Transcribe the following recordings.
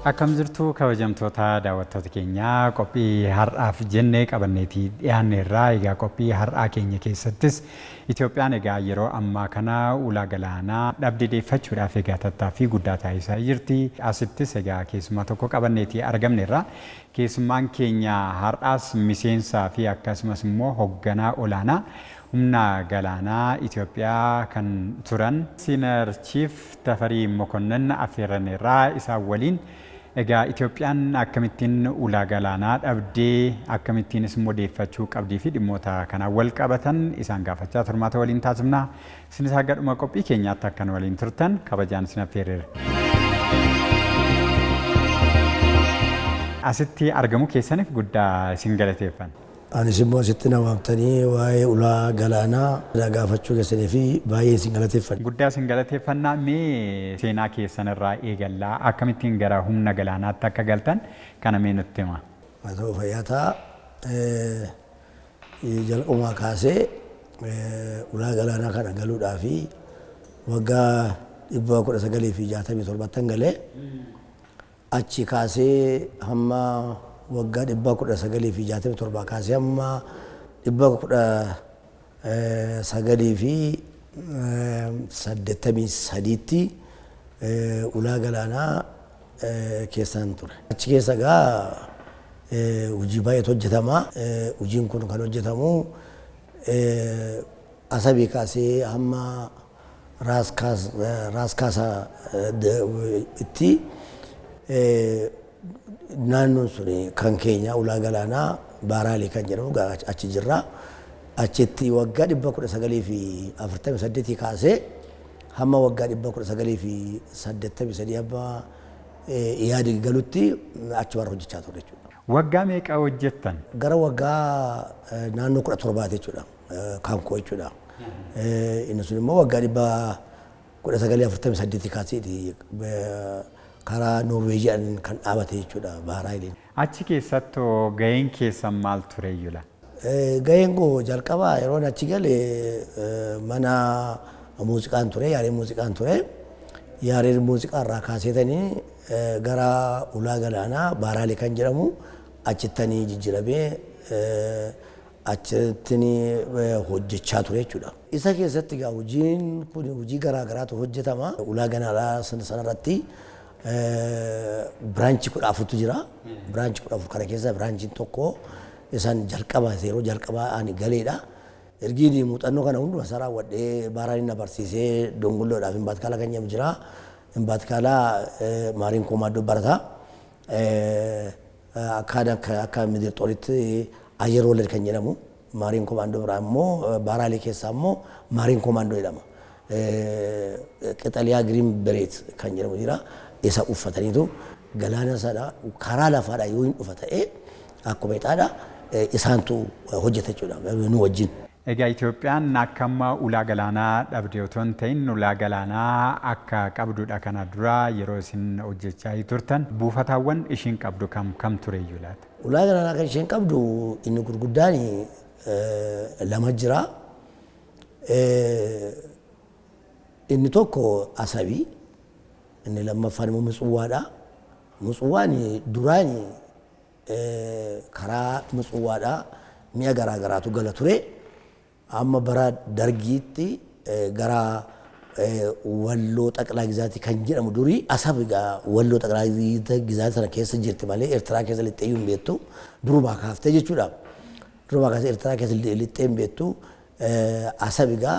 Akkam jirtu kabajamtoota daawwattoota keenyaa, qophii har'aaf jennee qabanneetii dhiyaanneerraa. Egaa qophii har'aa keenya keessattis Itoophiyaan egaa yeroo ammaa kana ulaa galaanaa dhabde deeffachuudhaaf egaa tattaaffii guddaa taasisaa jirti. Asittis egaa keessummaa tokko qabanneetii argamneerra. Keessummaan keenya har'aas miseensaa fi akkasumas immoo hogganaa olaanaa humna galaanaa Itoophiyaa kan turan Senior Chief Tafarii Mokonnon affeerranneerraa. Isaan waliin egaa Itoophiyaan akkamittiin ulaa galaanaa dhabdee, akkamittiinis immoo deeffachuu qabdii fi dhimmoota kanaan wal qabatan isaan gaafachaa turmaata waliin taasifna. Isinis haga dhuma qophii keenyaatti akkan waliin turtan kabajaan isin affeerreera. Asitti argamuu keessaniif guddaa isin galateeffanna. Anis immoo asitti na waamtanii waa'ee ulaa galaanaa na gaafachuu keessanii fi baay'ee isin galateeffadha. Guddaa isin galateeffannaa. Mee seenaa keessan irraa eegallaa, akkamittiin gara humna galaanaatti akka galtan kana mee nutti himaa. Haa ta'u, fayyaa ta'a. Jalqabumaa kaasee ulaa galaanaa kana galuudhaa fi waggaa 1967ttan galee, achi kaasee hamma waggaa 1967 kaasee hamma 1983tti ulaa galaanaa keessaan ture. Achi keessa egaa hojii baay'eetu hojjetama. Hojiin kun kan hojjetamu Asabii kaasee hamma Raas Kaasaa itti naannoon sun kan keenya, ulaa galaanaa Baaraalee kan jedhamu achi jirra. Achitti waggaa 1948 kaasee hamma waggaa 1983 hamma Ihaadig galutti achumarra hojjechaa ture jechuudha. Waggaa meeqa hojjettan? Gara waggaa naannoo 17ti jechuudha, kan koo jechuudha. Inni sun immoo waggaa 1948 kaaseeti karaa Noorweejiyaan kan dhaabate jechuudha Baaraayiliin. Achi keessattoo gaheen keessan maal tureyyula? Gaheen koo jalqaba yeroon achi gale mana muuziqaan ture, Yaareed muuziqaan ture. Yaareed muuziqaa irraa kaaseetanii gara ulaa galaanaa Baaraalee kan jedhamu achittanii jijjiiramee achitti hojjechaa ture jechuudha. Isa keessatti egaa hojiin kun hojii garaa garaatu hojjetama. Ulaa galaanaa sanarratti branch 14tu jira. Branch 14 kana keessa branchiin tokko isaan jalqaba, yeroo jalqabaa ani galeedha. Ergiin muuxannoo kana hunduma isaa raawwadhee, Baaraan na barsiisee, Dongolloodhaaf Imbaatkaalaa kan jedhamu jira. Imbaatkaalaa Marine Commando barata. Akka akka Midir Xoritti Ayer Woled kan jedhamu Marine Commando biraa immoo, Baaraalee keessaa immoo Marine Commando jedhama. Qixaliyaa Green Beret kan jedhamu jira. Isa uffataniitu galaana sana karaa lafaadhaa yoo hin dhufa ta'ee akkuma ixaadha isaantu hojjeta jechuudha nu wajjin. Egaa Itoophiyaan akka amma ulaa galaanaa dhabde otoo hin ta'in ulaa galaanaa akka qabdudha kana dura yeroo isin hojjechaa turtan. Buufataawwan ishiin qabdu kam kam tureyyuu laata? Ulaa galaanaa kan isheen qabdu inni gurguddaan lama jira. Inni tokko Asabii, inni lammaffaan immoo Mitsuwaadha. Mitsuwaan duraan karaa Mitsuwaadhaa mi'a garaa garaatu gala ture. Amma bara Dargiitti gara Walloo Xaqilaa Gizaatii kan jedhamu, durii Asab egaa Walloo Xaqilaa Gizaatii sana keessa jirti malee Eertiraa keessa lixxee iyyuu hin beektu. Durumaa kaaftee jechuudha. Durumaa kaasee Eertiraa keessa lixxee hin beektu. Asab egaa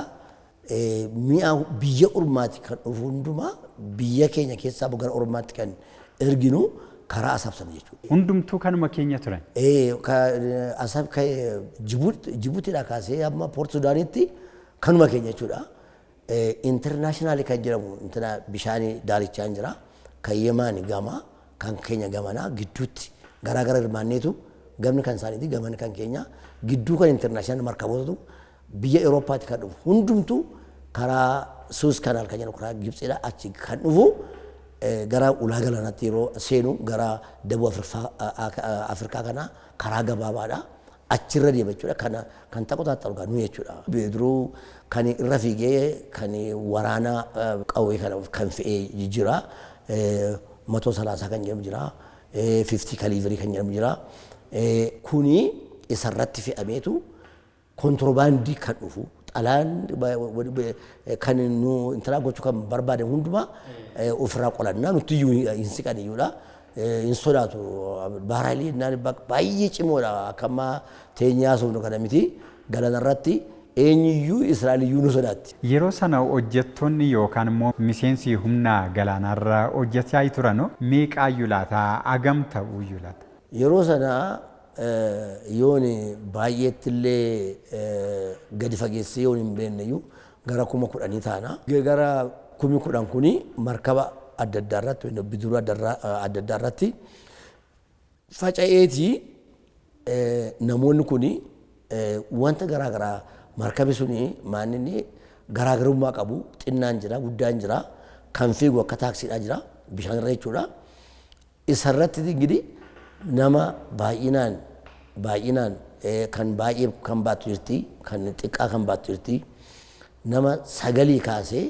mi'a biyya ormaati kan dhufu hundumaa, biyya keenya keessaa gara ormaatti kan erginu karaa Asab sana jechuudha. Hundumtuu kanuma keenya turan. Asab Jibutiidhaa kaasee hamma Port Sudaanitti kanuma keenya jechuudha. International kan jedhamu intina bishaanii daarichaan jira. Kan Yemaani gama, kan keenya gamanaa, gidduutti garaagara hirmaanneetu, gamni kan isaaniiti, gamani kan keenya, gidduu kan international markabootatu biyya Awurooppaatti kan dhufu hundumtuu karaa Suez Canal kan jedhamu, karaa Gibxiidha achi kan dhufu, gara ulaa galaanaatti yeroo seenu gara Daboo Afrikaa kana karaa gabaabaadha. Achirra deema jechuudha. Kana kan taqotaataru gaa nu jechuudha. Bidiruu kan irra fiigee kan waraana qawwee kana kan fe'ee jira. 130 kan jedhamu jira, 50 caliber kan jedhamu jira. Kuni isarratti fe'ameetu kontiroobaandii kan dhufu xalaan kan nu intalaa gochuu kan barbaadan hundumaa ofirraa qolannaa nutti iyyuu hin siqan iyyuudha. Hin sodaatu baaraalii baay'ee cimoodha akka ammaa teenyaa haasofnu kana miti galaanarratti eenyuyyuu Israa'eliyyuu nu sodaatti. Yeroo sana hojjettoonni yookaan immoo miseensi humna galaanarra hojjechaa turan meeqaayyuu laata? Hagam ta'uyyuu laata? Yeroo sana yoon baay'eetti illee gadi fageessee yoon hin beekneyyuu gara 10,000 taana. Gara 10,000 kuni markaba adda addaa irratti bidiruu adda addaa irratti faca'eetii namoonni kuni wanta garaa garaa markabi suni maaninni garaagarummaa qabu xinnaan jira guddaan jira kan fiigu akka taaksiidhaa jira bishaan irra jechuudha. Isarratti ingidihi nama baay'inaan baay'inaan kan baay'ee kan baattu jirti kan xiqqaa kan baattu jirti nama 9 kaasee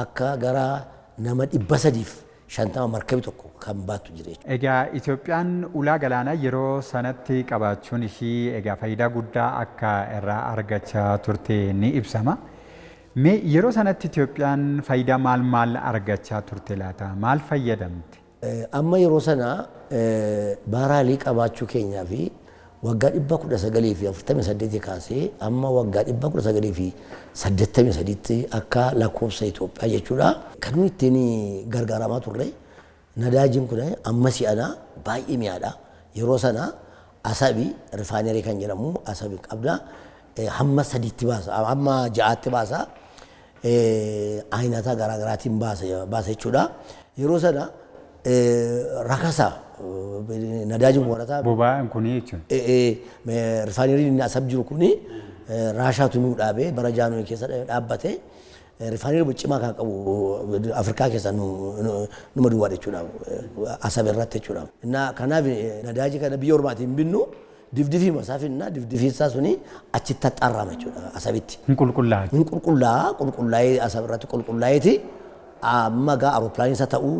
akka gara nama 350 markabi tokko kan baattu jira jechuudha. Egaa Itoophiyaan ulaa galaanaa yeroo sanatti qabaachuun ishii egaa faayidaa guddaa akka irraa argachaa turte ni ibsama. Mee yeroo sanatti Itoophiyaan faayidaa maal maal argachaa turte laata? Maal fayyadamte? Amma yeroo sana baaraalii qabaachuu keenyaa fi waggaa 1948 kaasee amma waggaa 1983 akka lakkoofsa Itoophiyaa jechuudha. Kan nuyi ittiin gargaaramaa turre nadaajiin kun amma si'ana baay'ee mi'aadha. Yeroo sana Asabi rifaanerii kan jedhamu Asabi qabda hamma 3tti baasa hamma 6tti baasa ayinata garaa garaatiin baasa jechuudha. Yeroo sana rakasa nadaajiin konkolaataa. Boba'aan kuni jechuun. Rifaaneriin inni Asab jiru kuni Raashaatu nuu dhaabee bara Jaanuwee keessa dhaabbate. Rifaanerii cimaa kan qabu Afrikaa keessa numa duwwaadha jechuudha. Asab irratti jechuudha. Kanaaf nadaaji kana biyya ormaatiin binnu difdifii masaa finna difdifii isaa suni achitti haxxaarrama jechuudha Asabitti. Hin qulqullaa'a. Hin qulqullaa'a qulqullaa'ee Asab irratti qulqullaa'eeti. Amma gaa aerooppilaanii isaa ta'uu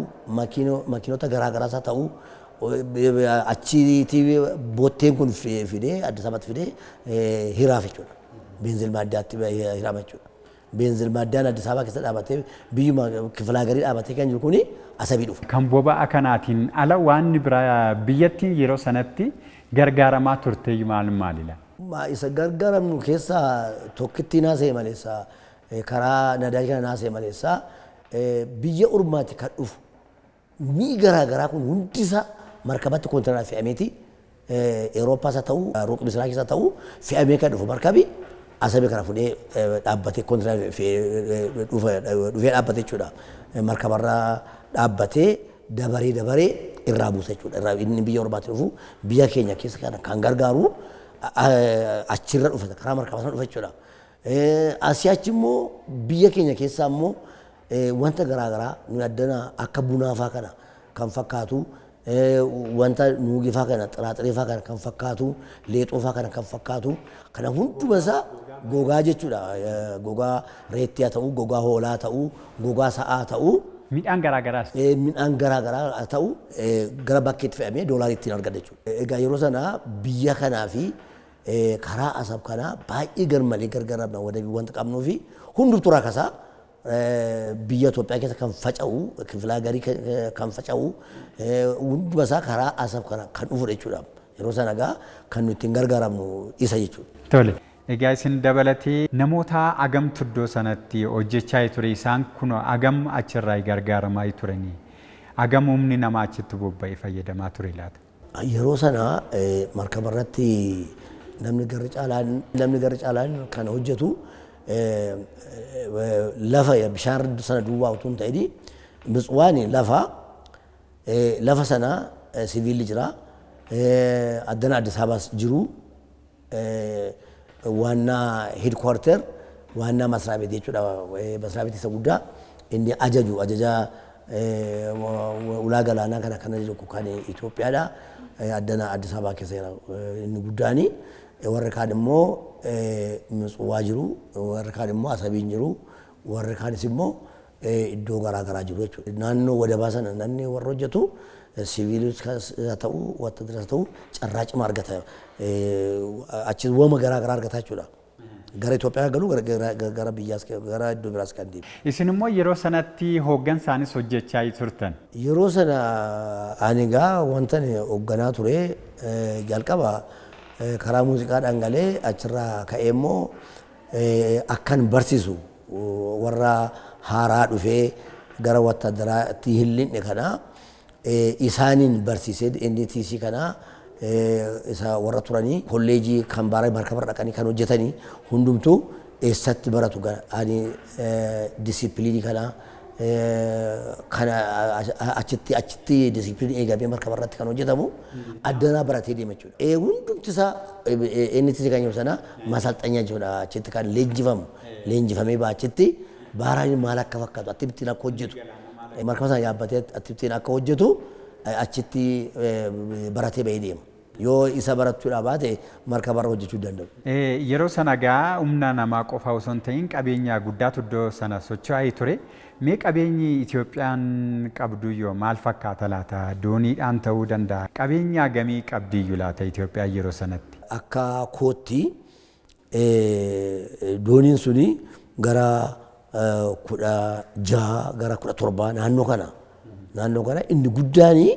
makiinota garaa garaa isaa ta'uu achitti bootteen kun fidee Addis Ababatti fidee hiraaf jechuudha. Beenzil maaddaatti hiraama jechuudha. Beenzil maaddaan Addis Ababaa keessa dhaabatee biyyuma kifilaa garii dhaabatee kan jiru kuni Asabii dhufa. Kan boba'a kanaatiin ala waan biraa biyyattiin yeroo sanatti gargaaramaa turte maal maalidha? Isa gargaaramnu keessaa tokkittii naasee maleessa karaa nadaajii kana naasee maleessa biyya ormaatti kan dhufu mi'i garaa garaa kun hundisaa markabatti koontinara fe'ameeti Awuroopaas haa ta'u Ruuq Misraa keessa ta'u fe'amee kan dhufu markabi Asabii kana fudhee dhaabbatee koontinara dhufee dhaabbate jechuudha. Markabarraa dhaabbatee dabaree dabaree irraa buusa jechuudha. Inni biyya ormaatti dhufu biyya keenya keessa kan gargaaru achirra dhufa karaa markabaa sana dhufa jechuudha. Asii achi immoo biyya keenya keessaa immoo wanta garaa garaa nuyi addana akka bunaa faa kana kan fakkaatu wanta nuugii faa kana xiraaxiree faa kana kan fakkaatu leexoo faa kana kan fakkaatu kana hunduma isaa gogaa jechuudha. Gogaa reettii haa ta'u, gogaa hoolaa haa ta'u, gogaa sa'aa haa ta'u. Midhaan garaa garaas. Midhaan garaa garaa haa ta'u gara bakkeetti fe'amee doolaarii ittiin argata jechuudha. Egaa yeroo sana biyya kanaa fi karaa Asab kanaa baay'ee garmalee gargaaramna wadabii wanta qabnuu fi hundumtuu rakasaa biyya Itoophiyaa keessa kan faca'u kifilaa garii kan faca'u hunduma isaa karaa Asab kana kan dhufudha jechuudha. Yeroo sana egaa kan nuti ittiin gargaaramnu isa jechuudha. Tole. Egaa isin dabalatee namoota hagamtu iddoo sanatti hojjechaa ture isaan kun hagam achirraa gargaaramaa turanii hagam humni namaa achitti bobba'ee fayyadamaa ture laata? Yeroo sana markaba irratti namni garri caalaan kan hojjetu lafa bishaan sana duwwaa utuu hin ta'in Mitswaan lafa sana siviilli jira addana Addis Ababaas jiru ዋና headquarter ዋና መስሪያ ቤት jechuudha. Masraa beetii isa guddaa inni ajaju ajaja ulaa galaanaa kana kan ajaju kan Itoophiyaadha. Addana Addis Ababaa keessa jira inni guddaani. Warri kaan immoo Mitswaa jiru, warri kaan immoo Asabiin jiru, warri kaanis immoo iddoo garaa garaa jiru jechuudha. Naannoo wadabaa sana namni warra hojjetu siviilis haa ta'u wattadiras haa ta'u carraa cimaa argata. Achi wama garaa garaa argata jechuudha. Gara Itoophiyaa galu, gara biyyaas, gara iddoo biraas kan deemu. Isin immoo yeroo sanatti hooggansaanis hojjechaa turtan. Yeroo sana ani egaa wanta hoogganaa ture jalqaba karaa muuziqaadhaan galee, achirraa ka'ee immoo akkan barsiisu warra haaraa dhufee gara wattadaraatti hin linne kana isaaniin barsiisee, NTC kana isa warra turanii kolleejii kan baara markaba dhaqanii kan hojjetanii hundumtuu eessatti baratu, ani disipiliinii kana kana achitti disipiliinii eegamee markaba irratti kan hojjetamu addanaa baratee deema jechuudha. Hundumti isaa NTC kan jedhamu sana masalxanyaa jechuudha, achitti kan leenjifamu, leenjifamee ba'a. Achitti baaraan maal akka fakkaatu, akkamittiin akka hojjetu, markaba sana yaabbatee akkamittiin akka hojjetu achitti baratee bahee deema. Yoo isa barachuudhaa baate markabarra hojjechuu danda'u. Yeroo sana gaa humna namaa qofa osoo hin ta'in qabeenya guddaatu iddoo sana socho'aa ture. Mee qabeenyi Itoophiyaan qabdu yoo maal fakkaata laata? Dooniidhaan ta'uu danda'a. Qabeenya gamii qabdiyyuu laata Itoophiyaan yeroo sanatti? Akka kootti dooniin suni gara 16 gara 17 naannoo kana. Naannoo kana inni guddaani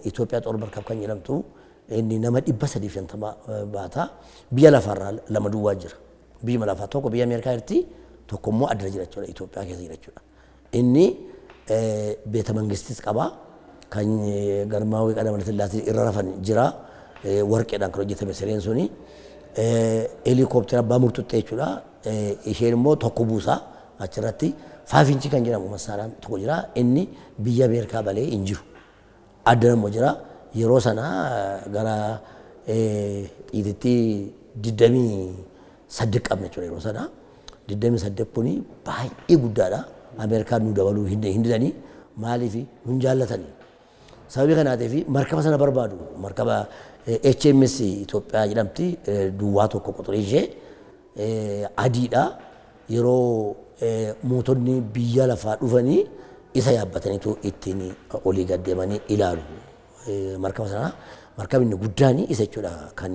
Itoophiyaa Xoor Markab kan jedhamtu, inni nama 350 baata. Biyya lafaarraa lama duwwaa jira. Biyya lafaa tokko biyya Ameerikaa jirti, tokko immoo addana jira jechuudha, Itoophiyaa keessa jira jechuudha. Inni beeta mangistis qaba. Kan Garmaawii Qadamoota Sillaasee irra rafan jira. Warqeedhaan kan hojjetame sireen suni. Heelikooptera abbaa murtuxxee jechuudha. Isheen immoo tokko buusa achirratti. Faafinchi kan jedhamu massaaraan tokko jira. Inni biyya Ameerikaa malee hin jiru. Addana immoo jira. Yeroo sana gara xiititti 28 qabna jechuudha yeroo sana. 28 kuni baay'ee guddaadha. Ameerikaan nu dabaluu hin didanii, maaliif nun jaallatanii. Sababii kanaatiif markaba sana barbaadu. Markaba HMS Itoophiyaa jedhamti, duwwaa tokko quxurii ishee adiidha. Yeroo mootonni biyya lafaa dhufanii isa yaabbataniitu ittiin olii gad deemanii ilaalu. Markaba sana, markabni guddaan isa jechuudha, kan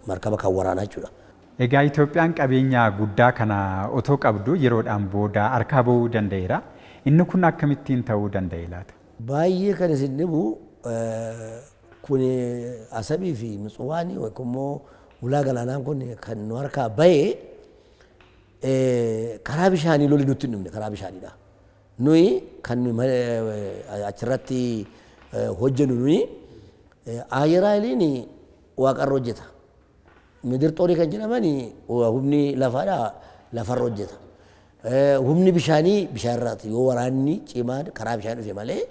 markaba kan waraanaa jechuudha. Egaa Itoophiyaan qabeenya guddaa kana otoo qabdu yeroodhaan booda harkaa bahuu danda'eera. Inni kun akkamittiin ta'uu danda'e laata? Baay'ee kan isin dhibu kun Asabii fi Mitsuwaan yookiin immoo ulaa galaanaan kun kan nu harkaa bahe karaa bishaanii lolli nutti hin dhumne, karaa bishaaniidha. Nuyi kan achirratti hojjennu, nuyi aayeraayiliin waaqarra hojjeta. Midir xoorii kan jedhaman humni lafaadha, lafarra hojjeta. Humni bishaanii bishaanirraati, yoo waraanni cimaan karaa bishaan dhufe malee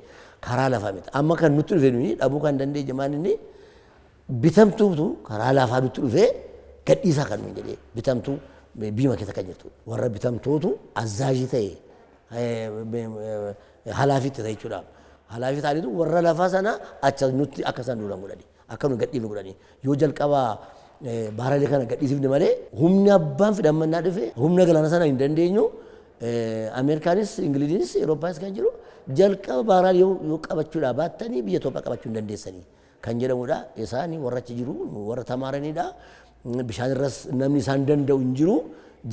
karaa lafaa miti. Amma kan nutti dhufe nuyi dhabuu kan dandeenye maal, inni bitamtuutu karaa lafaa nutti dhufe gadhiisaa kan nuyi jedhee, bitamtuu biyya keessa kan jirtu. Warra bitamtootu azzaajii ta'e, halaafitti ta'e jechuudha. Halaafii ta'aniitu warra lafaa sana acha nutti akka isaan duulan godhani. Akka nu gadhiifnu godhani. Yoo jalqabaa baaralee kana gadhiisifne malee humni abbaan fidhammannaa dhufe humna galaana sana hin dandeenyu. Ameerikaanis, Ingiliziinis, Awurooppaanis kan jiru jalqaba baaraa yoo qabachuudhaa baattanii biyya Itoophiyaa qabachuu hin dandeessanii kan jedhamudha. Isaan warra achi jiru warra tamaaranidha. Bishaan irras namni isaan danda'u hin jiru.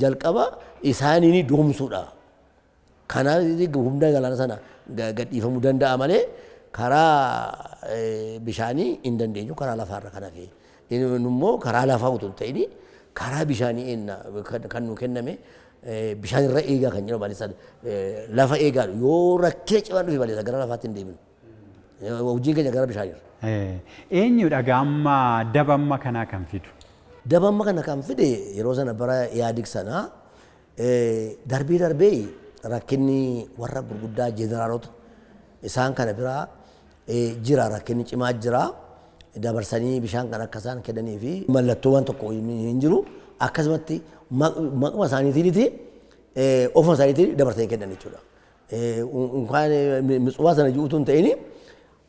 Jalqaba isaaniin doomsuudha. Kanaaf humna galaana sana gadhiifamuu danda'a malee karaa bishaanii hin dandeenyu, karaa lafaarra kan hafe. Immoo karaa lafaa utuu hin ta'in karaa bishaanii kan nu kenname, bishaan irra eegaa kan jedhamu malee lafa eegaa yoo rakkina cimaan dhufe malee gara lafaatti hin deeminu. Hojiin keenya gara bishaaniirra. Eenyudha gaamma daba amma kanaa kan fidu? Daba amma kana kan fide yeroo sana bara Yaadig sana darbee darbee rakkinni warra gurguddaa jeneraalota isaan kana biraa jira, rakkinni cimaa jira. Dabarsanii bishaan kan akka isaan kennanii fi mallattoowwan tokko hin jiru. Akkasumatti maquma isaaniitiiniti ofuma isaaniitiin dabarsanii kennan jechuudha. Unkaan Mitsuwaa sana ji'utu hin ta'in,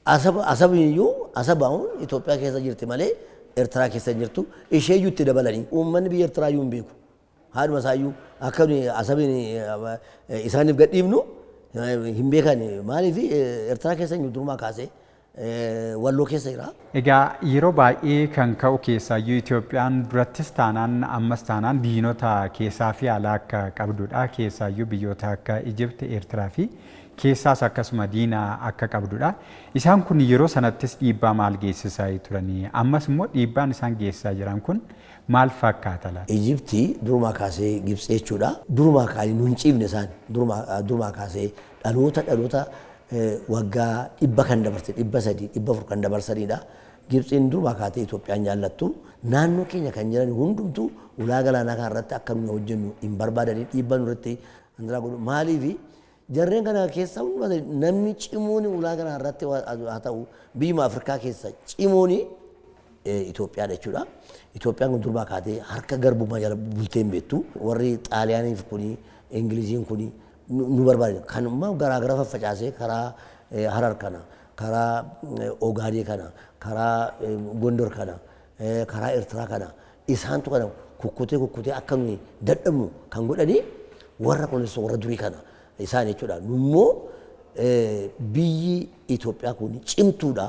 Asab iyyuu, Asab ahuun Itoophiyaa keessa jirti malee Eertiraa keessa hin jirtu. Ishee iyyuu itti dabalanii uummanni biyya Eertiraa iyyuu hin beeku. Haadhuma isaa iyyuu akka Asabiin isaaniif gadhiifnu Hin beekan maaliif Eertiraa keessa hin durumaa kaasee Walloo keessa jira. Egaa yeroo baay'ee kan ka'u keessaayyuu Itoophiyaan durattis taanaan ammas taanaan diinota keessaa fi alaa akka qabdudha. Keessaayyuu biyyoota akka Ijipti, Eertiraa fi keessaas akkasuma diina akka qabdudha. Isaan kun yeroo sanattis dhiibbaa maal geessisaa turanii? Ammas immoo dhiibbaan isaan geessisaa jiran kun maal fakkaata laata? Ijipti durumaa kaasee Gibxi jechuudha. Durumaa kaasee nu hin ciifne isaan durumaa kaasee dhaloota waggaa 100 kan dabarte 300 400 kan dabarsanidha. Gibxiin durumaa kaatee Itoophiyaan jaallattu. Naannoo keenya kan jiran hundumtuu ulaa galaanaa kana irratti akka nuyi hojjennu hin barbaadanii dhiibbaa nurratti andiraa godhu. Maaliifi jarreen kana keessa hundumaa namni cimoon ulaa galaanaa irratti haa ta'u biyyuma Afrikaa keessa cimoon Itoophiyaadha jechuudha. Itoophiyaan kun durumaa kaatee harka garbummaa jala bultee hin beektu. Warri Xaaliyaaniif kuni Ingiliziin kuni nu barbaadan. Kanuma garaagara faffacaasee karaa Harar kana, karaa Ogaadee kana, karaa Gondor kana, karaa Eertiraa kana isaantu kana kukkutee kukkutee akka nuyi dadhabnu kan godhanii warra kunis warra durii kana isaan jechuudha. Nummoo biyyi Itoophiyaa kun cimtuudha.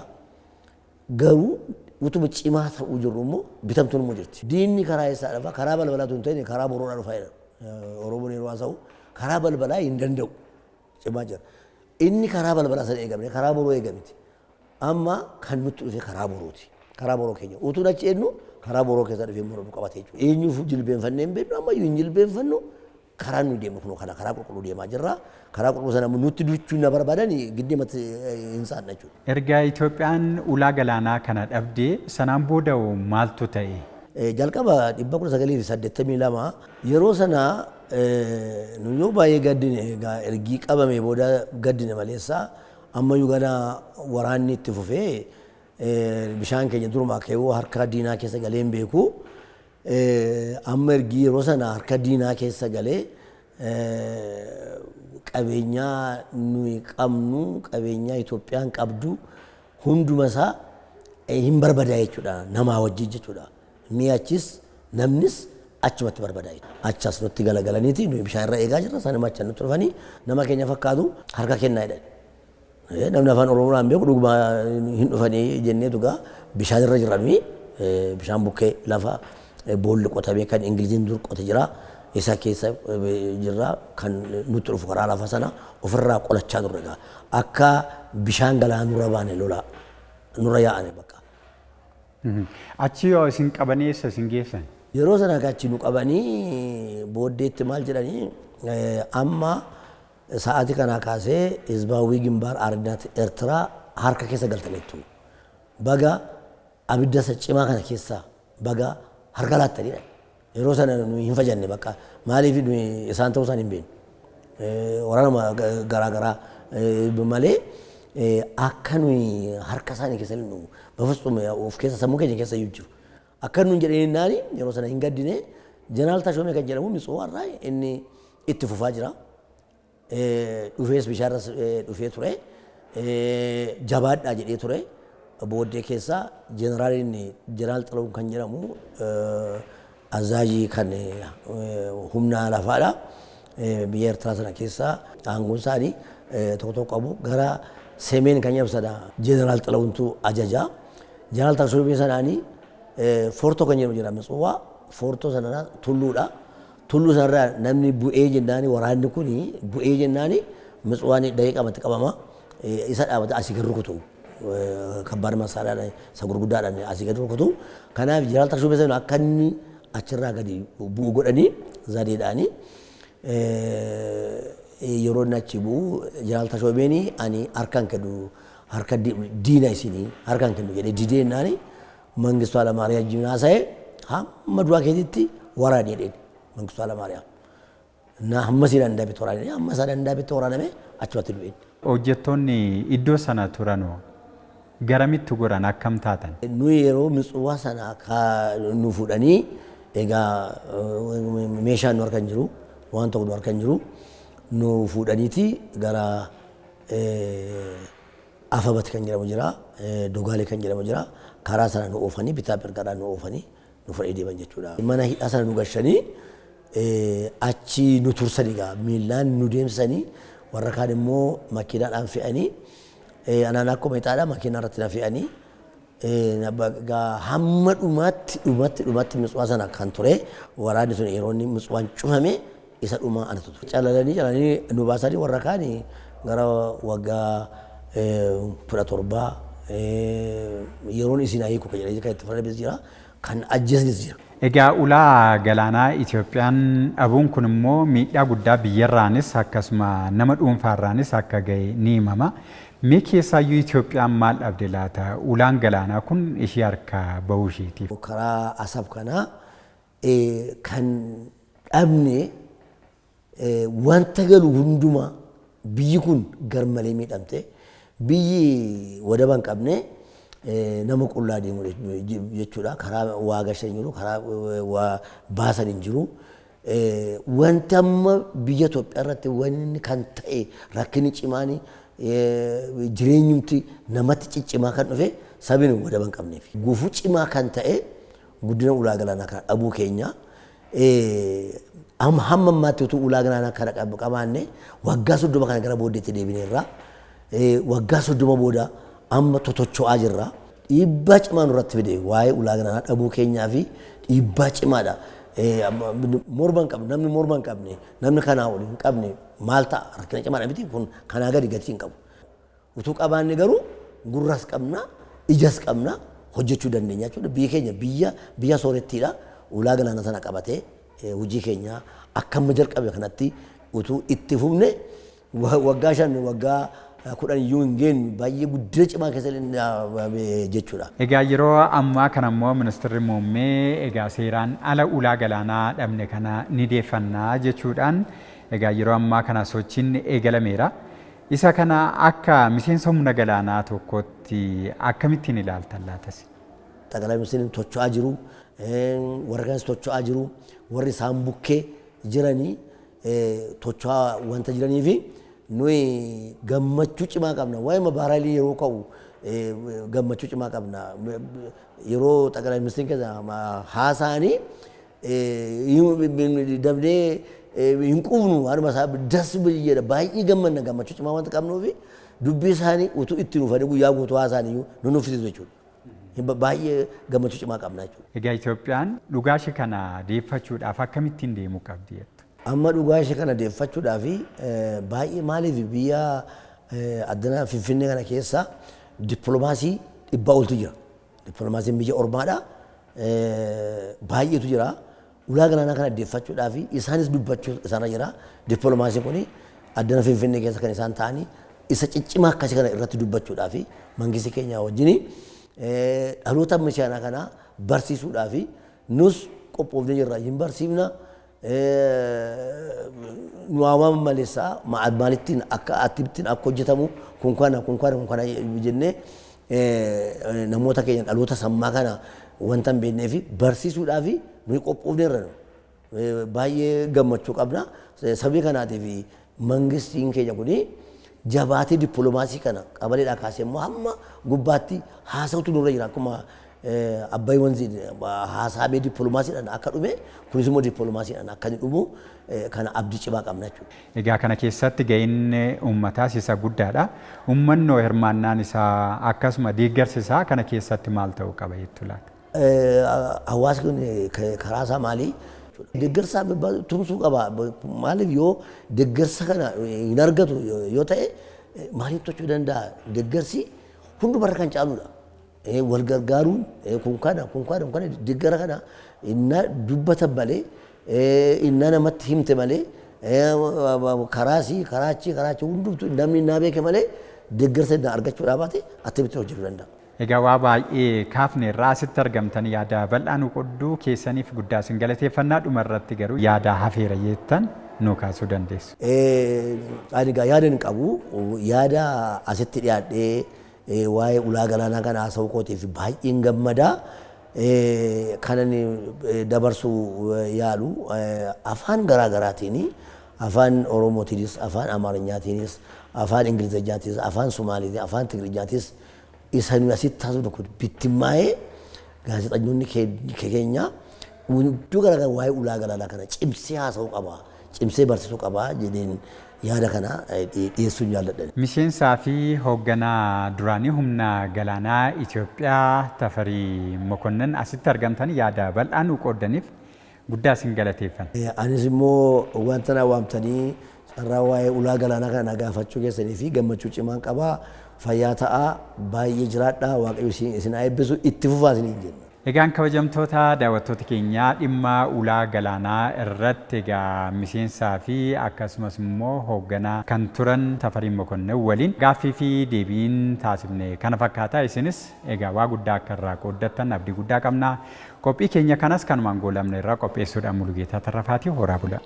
Garuu utuma cimaa ta'uu jirru immoo bitamtuun immoo jirti. Diinni karaa eessaa dhufa? Karaa balbalaa tun ta'in karaa boroodhaa dhufa jedha. Oromoon yeroo haasa'u karaa balbalaa hin danda'u. Cimaa jira. Inni karaa balbalaa sana eegamne karaa boroo eegamti. Amma kan nutti dhufe karaa borooti. Karaa boroo keenya. Utuun achi eenyu karaa boroo keessa dhufee immoo nu qabate jechuudha. Eenyuuf jilbeenfannee hin beeknu ammayyuu hin jilbeenfannu. Karaa nuyi deemnu kunoo kana karaa qulqulluu deemaa jirra. Karaa qulqulluu sana nutti duchuu na barbaadan giddeematti hin saanna jechuudha. Erga Itoophiyaan ulaa galaanaa kana dhabdee sanaan booda maaltu ta'e? Jalqaba 1982 yeroo sana nu yoo baay'ee gaddine egaa ergii qabame booda gaddine maleessa ammayyuu gana waraanni itti fufee bishaan keenya durumaa ka'ee harka diinaa keessa galee hin beeku. Amma ergii yeroo sana harka diinaa keessa galee qabeenyaa nuyi qabnu qabeenyaa Itoophiyaan qabdu hunduma isaa hin barbadaa jechuudha namaa wajjin jechuudha. Mi'achis namnis achumatti barbadaa jechuudha. Achas nutti galagalaniiti nuyi bishaan irra eegaa jirra isaan immoo achi nutti dhufanii nama keenya fakkaatu harka kennaa jedhan. Namni afaan Oromoodhaan beeku dhuguma hin dhufanii jenneetu gaa bishaan irra jirra nuyi bishaan bukkee lafa boolli qotamee kan Ingiliziin dur qote jira. Isa keessa jirra kan nutti dhufu karaa lafa sana ofirraa qolachaa turre gaa. Akka bishaan galaana nurra baane lola nurra yaa'ane bakka. Achi yoo isin qabanii eessa isin geessan? Yeroo sana achi nu qabanii booddeetti maal jedhanii amma sa'aatii kanaa kaasee Hizbaawii Gimbaar Aarinaat Eertiraa harka keessa galtaniittu. Baga abidda isa cimaa kana keessaa baga harka laattaniidha. Yeroo sana nuyi hin fajanne bakka maaliif nuyi isaan ta'uu isaan hin beeknu. Waraanuma garaagaraa malee akka nuyi harka isaanii keessa nu bafasxum of keessa sammuu keenya keessa iyyuu jiru. Akka nuyi jedhanii naani yeroo sana hin gaddine Jeneraal Tashoomee kan jedhamu Mitsuwaarraa inni itti fufaa jira. Dhufees bishaarras dhufee ture. Jabaadhaa jedhee ture. Booddee keessa jeneraaliin Jeneraal Xalahuun kan jedhamu azaajii kan humna lafaadha. Biyya Eertiraa sana keessa aangoon isaanii tokko tokko qabu. Gara Semeen kan jedhamu sana Jeneraal Xalahuuntu ajaja. Jeneraal Tashoomee sanaanii Foortoo kan jedhamu jira Mitsuwaa. Foortoo sana tulluudha. Tulluu sanarraa namni bu'ee jennaani waraanni kun bu'ee jennaani Mitsuwaan daqiiqamatti qabama. Isa dhaabate asii gad rukutu. Kabbaar masaaraadhaan isa gurguddaadhaan asii gad rukutu. Kanaaf Jeneraal Tashoomee sana akka inni achirraa gadi bu'u godhanii zadeedhaani. Yeroo inni achi bu'u Jeneraal Tashoomeen ani harkaan kennu harka diina isinii harkaan kennu jedhee didee jennaani Mangistuu Hayilamaariyaam wajjin haasa'e hamma du'a keetitti waraani jedheen Mangistuu Hayilamaariyaam. Na hamma sii danda'ametti waraani hamma isaa danda'ametti waraaname achumatti du'een. Hojjettoonni iddoo sana turanoo garamitti goran akkam taatan? Nuyi yeroo Mitsuwaa sana nu fuudhanii egaa meeshaan nu harka hin jiru waan tokko nu harka hin jiru nu fuudhaniiti gara Afabat kan jedhamu jira, Dogaalee kan jedhamu jira. Karaa sana nu oofanii bitaa mirgaadhaan nu oofanii nu fudhanii deeman jechuudha. Mana hidhaa sana nu gashanii achi nu tursanii egaa miillaan nu deemsisanii Warra kaan immoo makiinaadhaan fe'anii, anaan akkuma ixaadhaa makiinaa irratti na fe'anii, hamma dhumaatti Mitswaa sana kan ture waraanni sun yeroo inni Mitswaan cufame isa dhumaa anatu ture. Calalanii calalanii nu baasanii, warra kaan gara waggaa 17 yeroon isin hiiku kan jedhanii kan itti fudhatames jira, kan ajjeesnis jira. Egaa ulaa galaanaa Itoophiyaan dhabuun kun immoo miidhaa guddaa biyyarraanis akkasuma nama dhuunfaarraanis akka gahe ni himama. Mee keessaayyuu Itoophiyaan maal dhabde laata? Ulaan galaanaa kun ishee harkaa bahuu isheetiif. Karaa Asab kanaa kan dhabne, wanta galu hundumaa biyyi kun garmalee miidhamte. Biyyi wadaba hin qabne nama qullaa deemu jechuudha. Karaa waa gashan hin jiru, karaa waa baasan hin jiru. Wanti amma biyya Itoophiyaa irratti wanni kan ta'e, rakkinni cimaan, jireenyumti namatti ciccimaa kan dhufe sabni wadaba hin qabneef. Gufuu cimaa kan ta'e guddina ulaa galaanaa kana dhabuu keenya. Hamma ammaatti utuu ulaa galaanaa kana qabaanne waggaa 30 kana gara booddeetti deebineerra. Waggaa 30 booda amma totocho'aa jirra. Dhiibbaa cimaa nurratti fide waa'ee ulaa galaanaa dhabuu keenyaa fi dhiibbaa cimaadha. Morma hin qabne, namni morma hin qabne, namni kanaa ol hin qabne maal ta'a? Rakkina cimaadha miti kun, kanaa gadi gatii hin qabu. Utuu qabaanne garuu gurras qabna, ijas qabna, hojjechuu dandeenya jechuudha. Biyyi keenya biyya soorettiidha. Ulaa galaanaa sana qabatee hojii keenya akka amma jalqabe kanatti utuu itti fufne waggaa 5, waggaa 10 iyyuu hin geenyu, baay'ee guddina cimaa keessa jechuudha. Egaa yeroo ammaa kana immoo ministeerri muummee egaa seeraan ala ulaa galaanaa dhabne kana ni deeffannaa jechuudhaan egaa yeroo ammaa kana sochiin eegalameera. Isa kana akka miseensa humna galaanaa tokkotti akkamittiin ilaaltan laatas? Xaqalaa ministeerri tocho'aa jiru, warra kanas tocho'aa jiru, warri isaan bukkee jiranii tocho'aa wanta jiranii fi nuyi gammachuu cimaa qabna. Waa'ee mabaaraalii yeroo ka'u gammachuu cimaa qabna. Yeroo xaqalaa ministeerri keessa haasa'anii dabnee hin quufnu, waanuma isaa das jedha, baay'ee gammanna. Gammachuu cimaa wanta qabnuufi dubbii isaanii utuu itti nuufanii guyyaa guutuu haasa'anii nu nuffisiisu jechuudha. Baay'ee gammachuu cimaa qabna jechuudha. Egaa Itoophiyaan dhugaa ishee kana deeffachuudhaaf akkamittiin deemuu qabdi jettu? Amma dhugaa ishee kana deeffachuudhaaf baay'ee, maaliif, biyya addana Finfinnee kana keessa dippiloomaasii 100 oltu jira. Dippiloomaasiin biyya ormaadha. Baay'eetu jira. Ulaa galaanaa kana deeffachuudhaaf isaanis dubbachuu isaanirra jira. Dippiloomaasiin kun addana Finfinnee keessa kan isaan ta'anii isa ciccimaa akkasii kana irratti dubbachuudhaaf, mangistii keenya wajjin dhaloota ammayyaa kana barsiisuudhaaf nus qophoofnee jirra. Hin barsiifna. Nu waamaman maleessaa maalittiin akka akkamittiin akka hojjetamu kun kana, kun kana, kun kana jennee namoota keenya dhaloota sammaa kana wanta hin beeknee fi barsiisuudhaaf nuyi qophoofneerra. Baay'ee gammachuu qabna. Sababii kanaatiif mangistiin keenya kuni jabaatee dippiloomaasii kana qabaleedhaa kaasee immoo hamma gubbaatti haasa'utu nurra jira. Akkuma Abbaay wanzi haasaamee dippiloomaasiidhaan akka dhume, kunis immoo dippiloomaasiidhaan akka inni dhumu kana abdii cimaa qabna jechuudha. Egaa kana keessatti ga'een uummataas isa guddaadha. Uummannoo hirmaannaan isaa akkasuma deeggarsi isaa kana keessatti maal ta'uu qaba jettu laata? Hawaasni kun karaa isaa maali? Deeggarsa tumsuu qaba. Maaliif, yoo deeggarsa kana hin argatu yoo ta'e maaliif tochuu danda'a? Deeggarsi hundumarra kan caaludha. Wal gargaaruun kun kana, kun kana, kun kana, deeggara kana innaa dubbatan malee, innaa namatti himte malee, karaasii karaa achii karaa achii hundumtu namni innaa beeke malee, deeggarsa innaa argachuudhaa baate attamitti hojjechuu danda'a? Egaa waa baay'ee kaafne irraa asitti argamtan yaada bal'aa nu qodduu keessaniif guddaa isin galateeffannaa. Dhuma irratti garuu yaada hafeera jettan nu kaasuu dandeessu. Ani egaa yaada hin qabu. Yaada asitti dhiyaadhee waa'ee ulaa galaanaa kana haasa'uu kootiif baay'een gammada. Kanan dabarsuu yaalu afaan garaa garaatiin, afaan Oromootiinis, afaan Amaariñaatiinis, afaan Ingilizeenyaatiinis, afaan Sumaaliitiin, afaan Tigiriñaatis isa nuyi asitti haasofnu kun bittimmaa'ee gaazexeessitoonni keenya Iddoo garaagaraa waa'ee ulaa galaanaa kana cimsee haasa'uu qaba, cimsee barsiisuu qaba jedheen yaada kana dhiyeessuun jaalladha. Miseensaa fi hoogganaa duraanii humna galaanaa Itoophiyaa Tafarii Mokonnin asitti argamtan yaada bal'aa nu qooddaniif guddaa isin galateeffanna. Anis immoo wanta na waamtanii carraa waa'ee ulaa galaanaa kana na gaafachuu keessanii fi gammachuu cimaan qabaa. Fayyaa ta'aa, baay'ee jiraadhaa, Waaqayyo isin haa eebbisu, itti fufaa isiniin jenna. Egaan kabajamtoota daawwattoota keenyaa dhimma ulaa galaanaa irratti egaa miseensaa fi akkasumas immoo hoogganaa kan turan Tafarii Mokonnin waliin gaaffii fi deebiin taasifne kana fakkaata. Isinis egaa waa guddaa akka irraa qooddattan abdii guddaa qabna. Qophii keenya kanas kanumaan goolabne irraa qopheessuudhaan Mulugeetaa Tarrafaatii horaa bula.